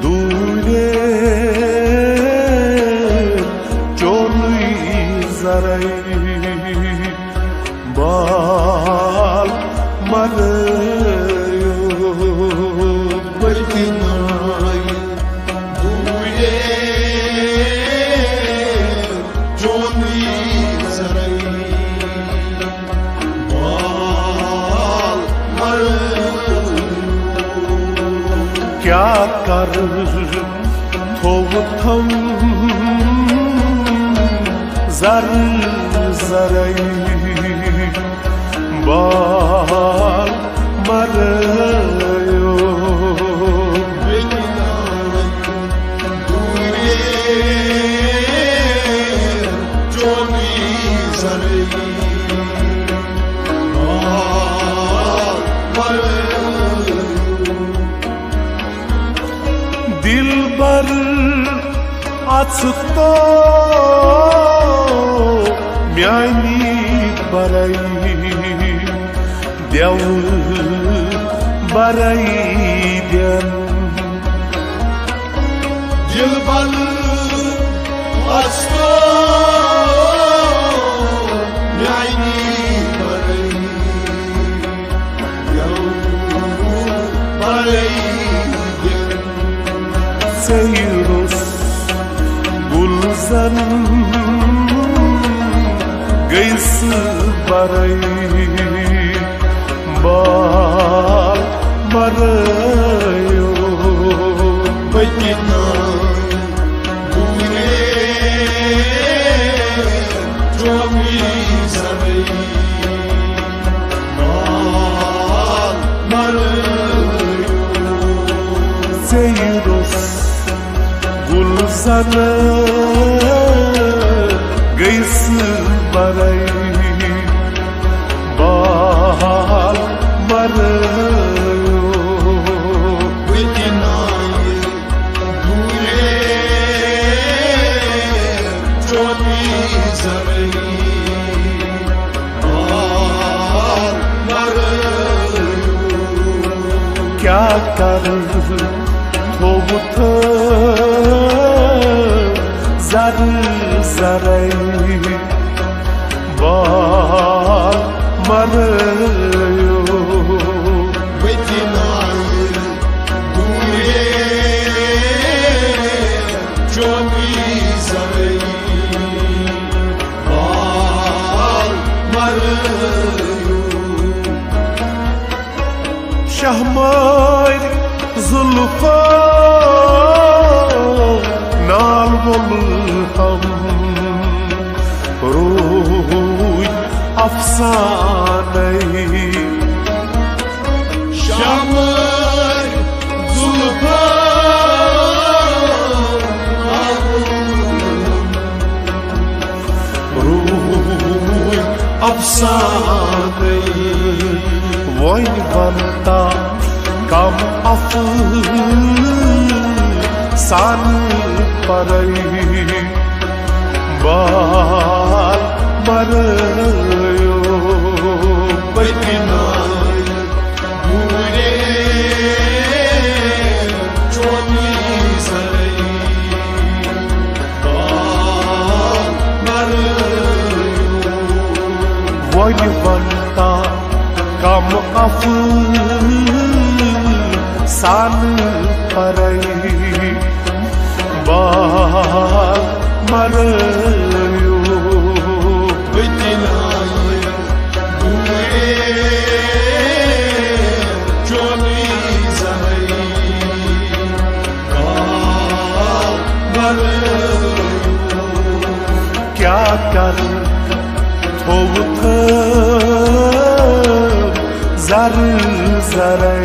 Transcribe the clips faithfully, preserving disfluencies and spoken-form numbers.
دوٗرے چونُے زرے بال مرٲیو پٔتِنٲے دوٗرے چونُے زرے بال مرٲیو۔ کیٛاہ کَرٕ تھوٚوُتھم زر زرے بال مرٲیو۔ دلبر اژھ تو میانی برے دیو برے دین۔ دلبر اژھ تو میانی برے دیو برے دین۔ ژے روٚس گُلزن گٔیس برے بال مرٲیو پٔتِنٲے دوٗرے چونُے زرے بال مرٲیو۔ ژے روٚس گُلزن گٔیس برے بال مرٲیو۔ پٔتِنٲے دوٗرے چونُے زرے بال مرٲیو۔ کیٛاہ کَرٕ تھوٚوُتھ زر زرے بال مرٲیو۔ پٔتِنٲے دوٗرے چونُے زرے بال مرٲیو۔ شاہ مٲرۍ زُلفو نال وول ہم روٗدۍ افسانَے۔ شاہ مٲرۍ زُلفو روٗدۍ افسانَے۔ وۄنۍ وَنتا کم افسانہٕ پرے بال مرٲیو۔ پٔتِنٲے دوٗرے چونُے زرے بال مرٲیو۔ وۄنۍ وَنتا کم افسانہٕ پرے بال مرٲیو۔ پٔتِنٲے دوٗرے چونُے زرے بال مرٲیو۔ کیٛاہ کَرٕ تھوٚوُتھ زر زرے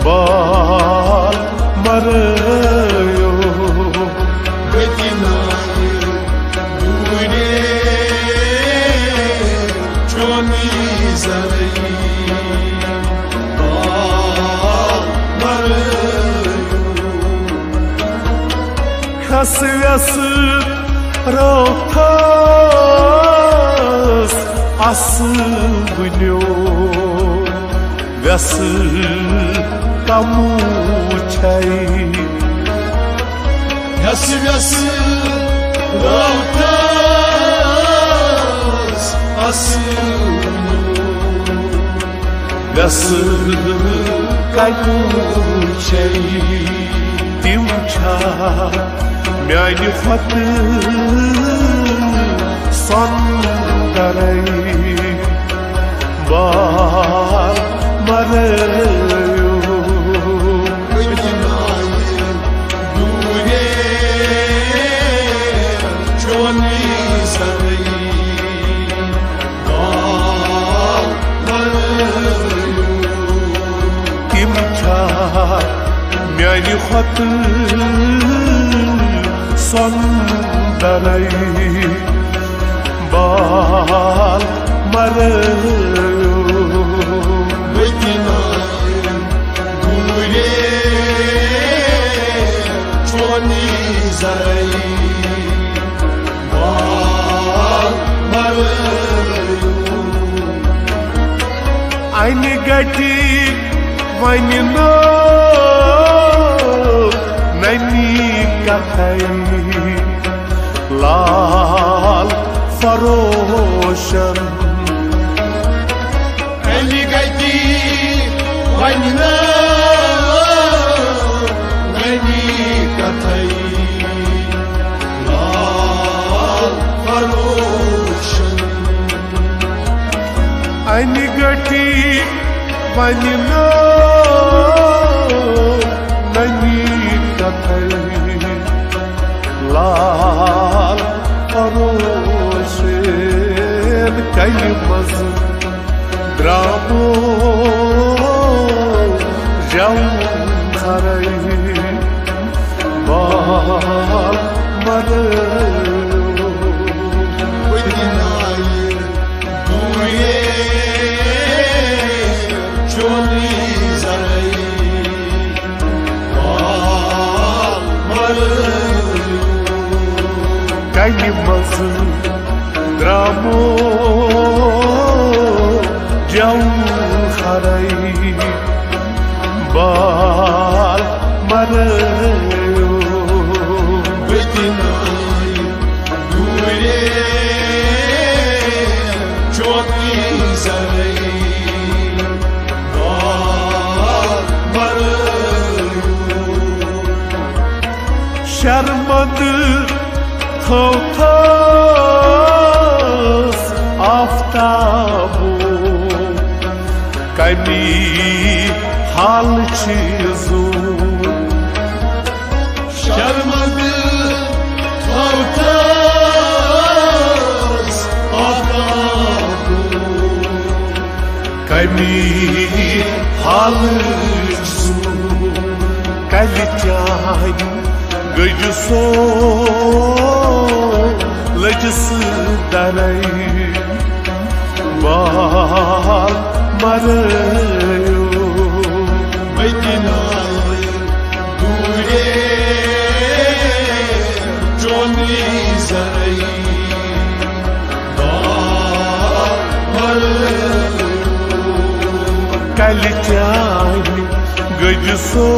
بال مرٲیو۔ پٔتِنٲے دوٗرے چونُے زرے بال مرٲیو۔ کھس ویس رٲتھس اصل بنیو۔ ویسہٕ کمو چھے۔ یس ویس رٲوتھس اصل ویس کمو چھے۔ تِم چھا میانہِ کھۄتہٕ سۄندرے؟ بال مرٲیو۔ تِم چھا میانہِ کھۄتہٕ سۄندرے؟ بال مرٲیو۔ انہِ گٹی ونہِ نو ننی کتھے۔ لال فروشن۔ انہِ گٹی ونہِ نو ننی کتھے۔ لال فروشن۔ انہِ گٹی ونہِ نو ننی کتھے۔ لال فروشن۔ کلہِ منز درامو جوان خرے۔ بال مرٲیو۔ کنہِ منٛز درامو جوہرے۔ بال مرٲیو۔ بہٕ تہِ ناے دوٗرے چوکی زرے۔ بال مرٲیو۔ شرمند تھوتھس آفتابو، کمی حال چیزو۔ شرمند تھوتھس آفتابو، کمی حال چیزو۔ کلہِ چانہِ گجہِ سو لجہِ سہٕ درے۔ بال مرٲیو۔ بہٕ تہِ ناے دوٗرے چونی زرے۔ بال مرٲیو۔ کلہِ چانہِ گجہِ سو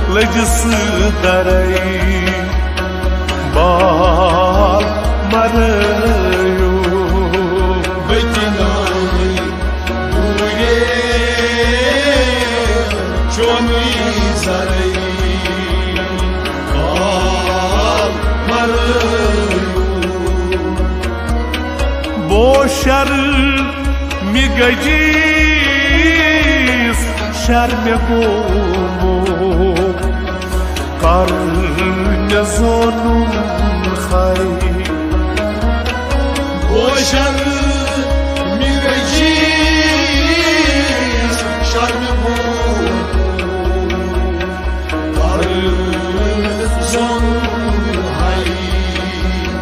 لجہِ سہٕ درے۔ بال مرٲیو۔ بہٕ تہِ ناے دوٗرے چونی زرے۔ بال مرٲیو۔ بوشر مےٚ گٔجیٖس شرمہِ گومو، کر مےٚ زونُن خے۔ بوشر مےٚ گٔجیٖس شرمہِ گومو۔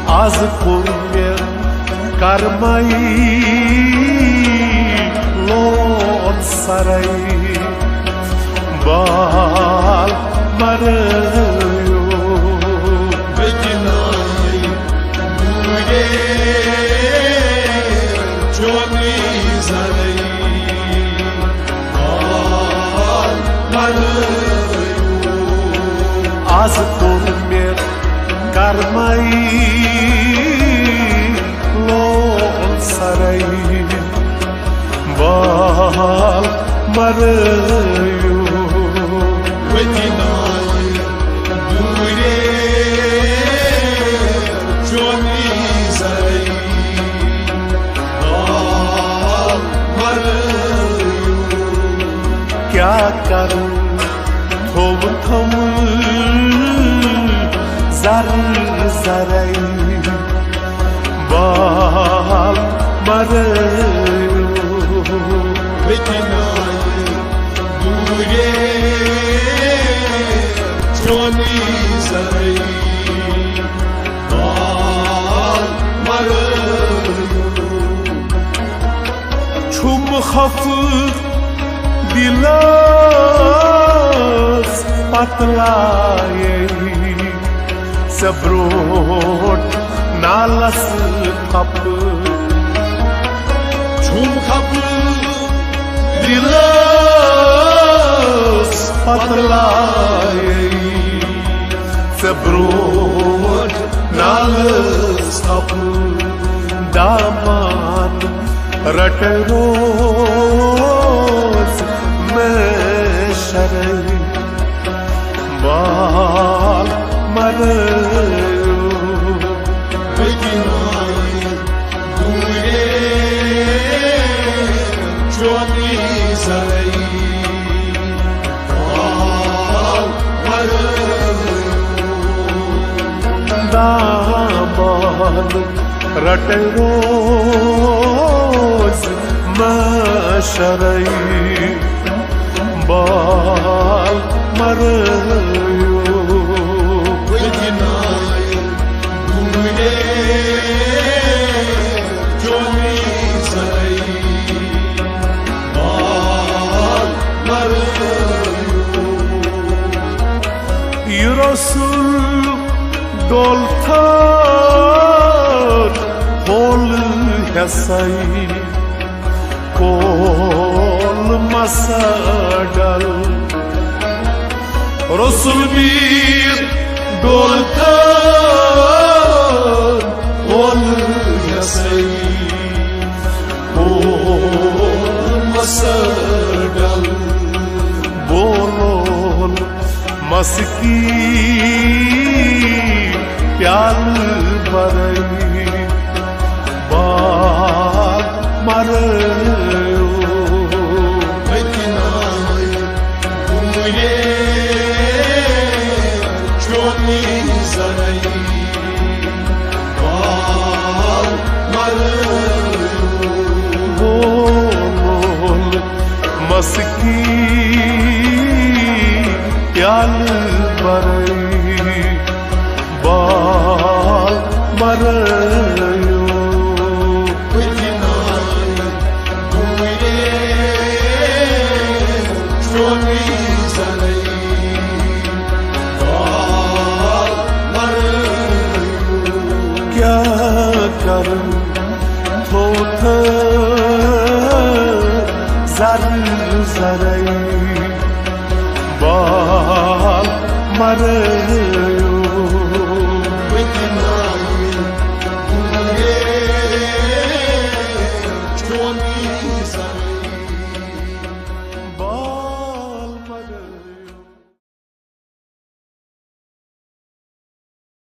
از کوٚر مےٚ کرمے لوت سرے۔ بال مرٲیو۔ بہٕ تہِ ناے دوٗرے چونی زرے۔ بال از کوٚر مےٚ کرمے لول سرے۔ وال مرٲیو۔ وتہِ نایہِ دوٗرے چونی زرعی۔ وال مرٲیو۔ کیٛاہ کرو تھوٚو تھوٚو زر زرے۔ وال مرٲیو۔ وتہِ نایہِ دوٗرے چونی زرعی۔ وال مرٲیو۔ چھُم خفہٕ دِلس پتلایے۔ ژےٚ برٛونٛٹھ نالس تھپہٕ۔ چھُم خفہٕ دِلس پتلایے۔ ژےٚ برٛونٛٹھ نالس تھپہٕ۔ دامان رٹے روز مےٚ شرے۔ وال مرٲیو۔ وتہِ نایہِ دوٗرے چونی زرعی۔ وال مرٲیو۔ دامان رٹے روز مےٚ شرے۔ وال مرٲیو۔ وتہِ نایہِ دوٗرے چونی زرعی۔ وال مرٲیو۔ یہِ رسول ڈول تھٲر ہول ہٮ۪سَے۔ کول مسا ڈل۔ رسول میر ڈول تھٲر ہول ہٮ۪سَے۔ کول مسا ڈل۔ بولول مسکی پیالہٕ برٲوی۔ وال مرٲیو۔ وتہِ نایہِ دوٗرے چونی زرعی۔ وال مرٲیو۔ بولول مسکی پیالہٕ برٲوی۔ وال مرٲیو۔ وتہِ نایہِ دوٗرے چونی زرعی۔ وال مرٲیو۔ کیٛاہ کرٕ تھوٚو تھٲر زر زرے۔ وال مرٲیو۔